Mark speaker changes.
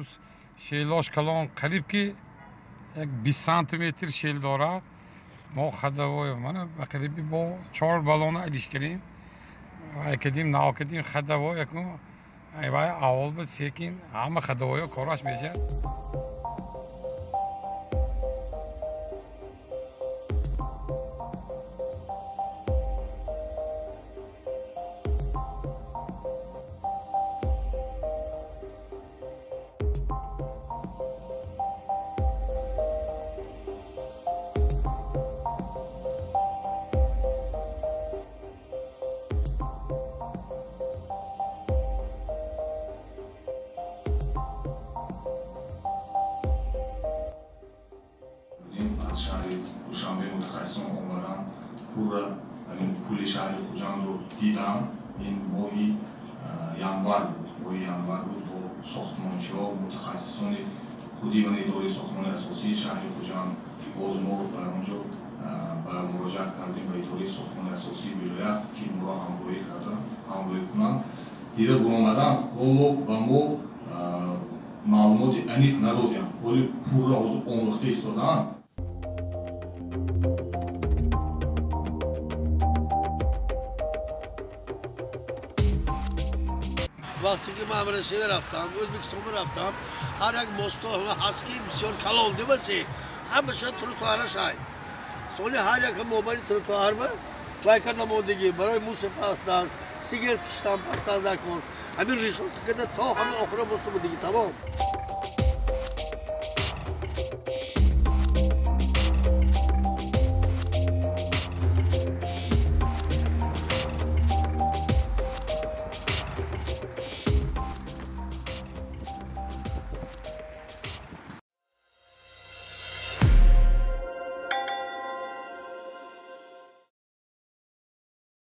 Speaker 1: Плюс шелош калон, қариб ки як 20 сантиметр шел дорад. Мо ходовой мана ба қариби бо 4 баллона алиш кардем, вай кардем, нав кардем ходовой. Акнун вай аввал ба секин ҳама ходовойҳо кораш мешавад.
Speaker 2: Аз шаҳри Душанбе мутахассисон омаданд, пурра пули шаҳри Хуҷандро дидам. Ин моҳи январ буд, моҳи январ буд. Бо сохтмончиҳо, мутахассисони худи ва идораи сохтмони асосии шаҳри Хуҷанд боз мо дар он ҷо ба муроҷиат кардем ба идораи сохтмони асосии вилоят, ки моро ҳамроҳӣ кардан, ҳамроҳӣ кунанд. Дида буромадам, ҳоло ба мо маълумоти аниқ надодем, ҳоли пурра ҳозир омӯхта истодаанд.
Speaker 3: Вақте ки ман Россия рафтам, Ӯзбекистон рафтам, ҳар як мосто ҳаст ки бисёр калон димаси, ҳамаша тротуараш ай. Сони ҳар як мобайни тротуар ба вай карда мондагӣ барои мусор партан, сигарет киштан партан дар кор. Ҳамин решётка карда то ҳамин охира мосто будагӣ, тамом.